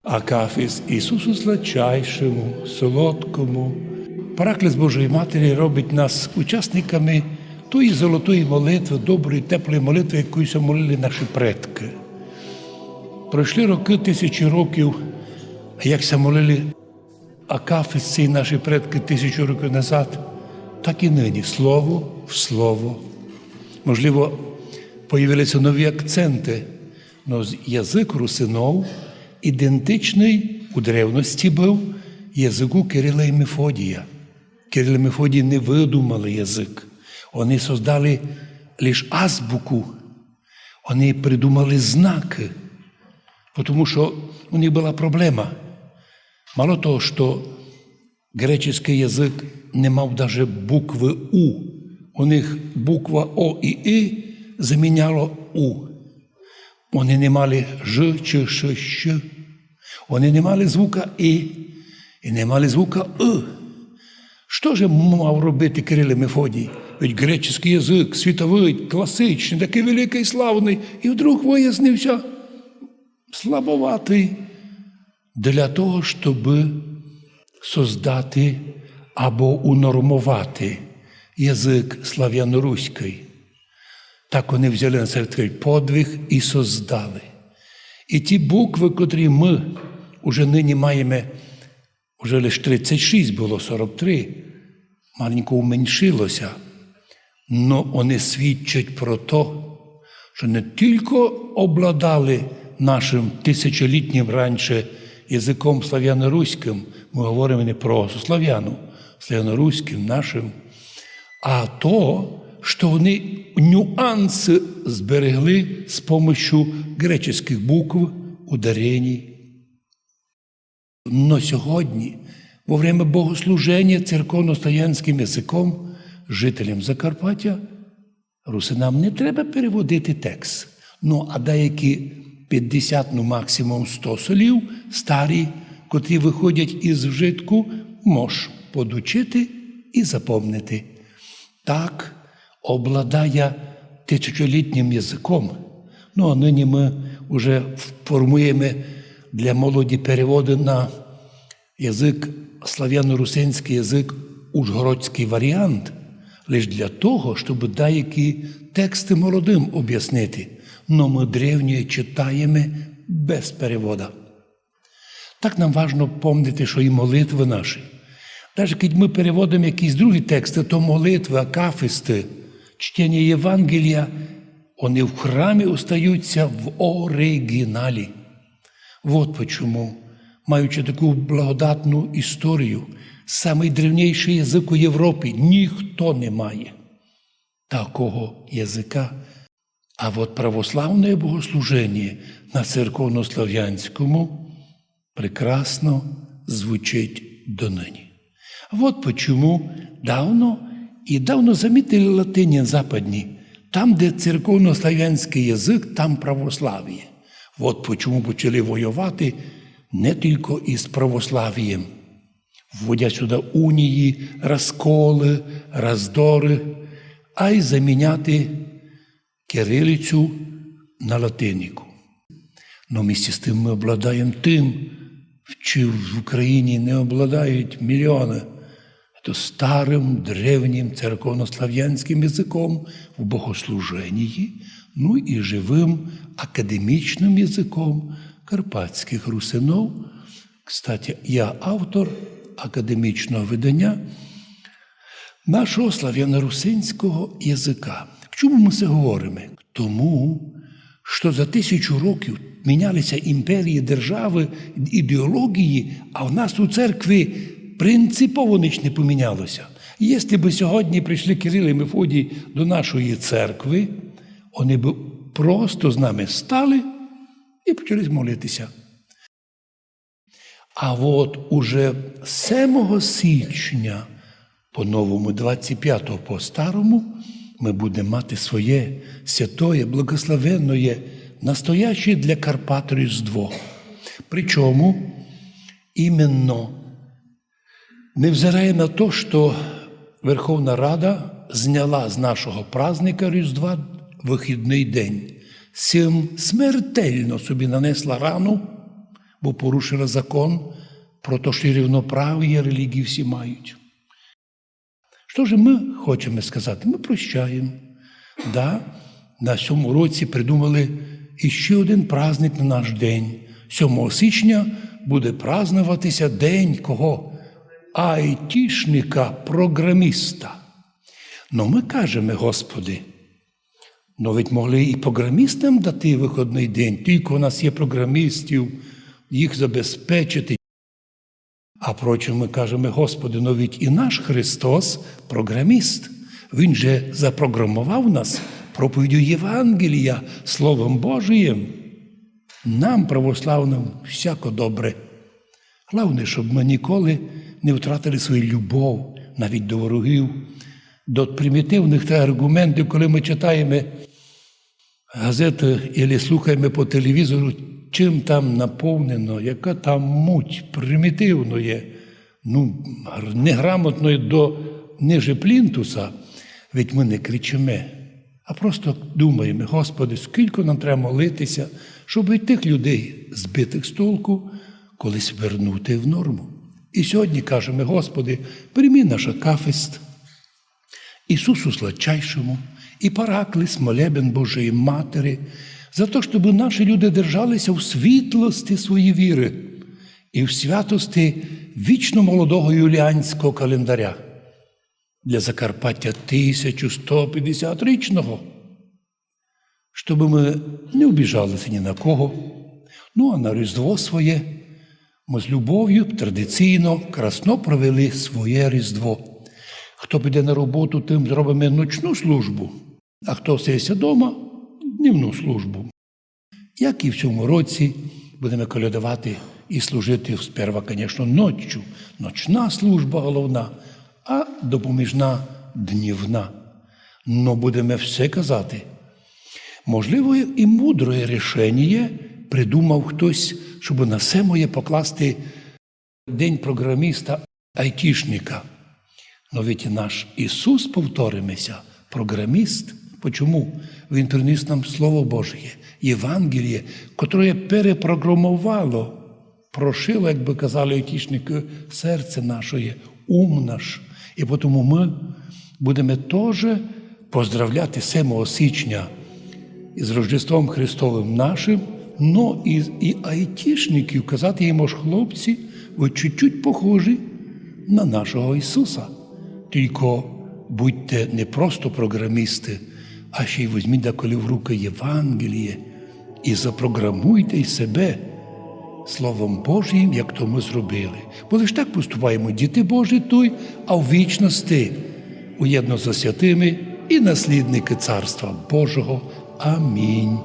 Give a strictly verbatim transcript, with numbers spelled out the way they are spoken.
Акафист Ісусу сладчайшому, солодкому. Параклис Божої Матері робить нас учасниками тої золотої молитви, доброї, теплої молитви, якою ся молили наші предки. Пройшли роки, тисячі років, а як ся молили акафисти наші предки тисячу років назад, так і нині, слово в слово. Можливо, появилися нові акценти, но з-, язик русинов ідентичный у древности быв языку Кирила і Мефодія. Кирил і Мефодій не выдумали язык. Они создали лиш азбуку. Они придумали знакы. Потому што у них была проблема. Мало того, што греческий язык не мав даже буквы У. У них буква О і И заміняло У. Они не мали Ж, Ч, Ш, Щ. Они не мали звука И і не мали звука Ы. Што же мав робити Кирил і Мефодій? Ведь греческий язык, світовый, класичный, такый великый, славный, і вдруг выяснився слабоватый. Для того, щоб создати або унормовати язык славяноруськый. Так они взяли на себе такый подвиг і создали. І ті буквы, котрі мы уже нині маєме, уже лиш тридцять шість было, сорок три, маленько уменшило ся, но они свідчать про то, што не тілько обладали нашым тисячолітнім раньше языком славяноруськым, мы говориме не просто славяну, славяноруськым нашым, а то, што они нюансы зберегли з помощю греческых букв, удареній. Но сьогодні, во время богослуження церковнославянським языком, жителям Закарпаття, русинам не треба переводити текст. Ну, а деякі пятдесят, ну, максимум сто слів старі, котрі выходять із вжитку, мож подучити і запомнити. Так обладає тисячолітнім языком. Ну, а нині мы уже формуєме для молоді переводы на язык, славяно-русинськый язык, ужгородськый варіант, лиш для того, щоб деякі тексты молодым обяснити. Но мы древнє читаєме без перевода. Так нам важно помнити, што і молитвы наші. Даже кідь мы переводиме якісь другі тексты, то молитвы, акафисты, чтеня Євангелія, они в храмі остаються в оригіналі. Вот почому, маючи таку благодатну історію, самый древнійшый язык у Європі, ніхто не має такого языка. А вот православне богослуженіє на церковнославянському прекрасно звучить доныні. Вот почому давно, і давно замітили латинян западні, там, де церковнославянськый язык, там православіє. Вот почому почали воювати не тілько із православієм, вводять сюда унії, розколы, роздоры, а й заміняти кирилицю на латиніку. Но вместе з тым мы обладаєме тым, чим в Україні не обладають мільйоны. То старым, древнім церковнославянськым языком в богослуженії, ну і живым академічным языком карпатськых русинов. Кстати, я автор академічного виданя нашого славяно-русинського языка. К чому мы се говориме? К тому, што за тисячу років мінялися імперії, державы, ідеології, а в нас у церкві принципово ніч не помінялося. Якщо бы сьогодні прийшли Кирил і Мефодій до нашої церкви, они бы просто з нами стали і почали молитися. А вот уже семого січня по-новому, двадцять пятого по-старому, мы будеме мати своє святоє, благословенноє, настояще для Карпат Різдво. Причому іменно, невзирає на то, што Верховна Рада зняла з нашого праздника Різдва выхідный день, сим смертельно собі нанесла рану, бо порушила закон про то, што рівноправіє релігії всі мають. Што ж мы хочеме сказати? Мы прощаєме. Да, на сьому році придумали іщи один праздник на наш день. Сьомого січня буде праздноватися день кого? Айтішника, програміста. Но мы кажеме: Господи, но ведь могли і програмістам дати выходный день, тілько у нас є програмістів, їх забезпечити. А прочим мы кажеме: Господи, но ведь і наш Христос програміст. Він же запрограмовав нас проповіддю Євангелія, Словом Божиєм. Нам, православным, всяко добре. Главне, щоб мы ніколи не втратили свою любов навіть до ворогів, до примітивных тых арґументів, коли мы читаєме газеты или слухаєме по телевізору, чим там наповнено, яка там муть примітивноє, ну, гр-, неграмотноє до ниже плінтуса, ведь мы не кричиме, а просто думаєме: Господи, скілько нам треба молитися, щоб і тых людей, збитых з толку, колись вернути в норму. І сьогодні кажеме: Господи, прийми наш акафист, Ісусу Сладчайшому і Параклис, молебен Божої Матери, за то, щоб наші люди держалися у світлости своєї віри і в святости вічно молодого юліанського календаря, для Закарпаття тисяча сто пятдесят річного, щоб мы не обіжалися ні на кого. Ну, а на Різдво своє мы з любов'ю традиційно, красно провели своє Різдво. Хто піде на роботу, тым зробиме ночну службу, а хто остається дома, дневну службу. Як і в сьому році, будеме колядовати і служити сперва, конечно, ноччу. Ночна служба головна, а допоміжна дневна. Но будеме все казати. Можливо, і мудроє рішеніє придумав хтось, щоб на се моє покласти день програміста, айтішника. Но ведь і наш Ісус, повториме ся, програміст. Почому? Він приніс нам Слово Божіє, Євангеліє, котроє перепрограмовало, прошило, як бы казали айтішникы, серце нашоє, ум наш. І потому мы будеме тоже поздравляти семого січня із Рождеством Христовим нашим, но і, і айтішників, казати їм, ож хлопці, вы чуть-чуть похожі на нашого Ісуса. Тілько будьте не просто програмісты, а ще й возьміть деколи в рукы Євангеліє і запрограмуйте й себе Словом Божіїм, як то мы зробили. Бо лиш так поступаєме діти Божі туй, а в вічности уєдно зо святыми і наслідникы Царства Божого. Амінь.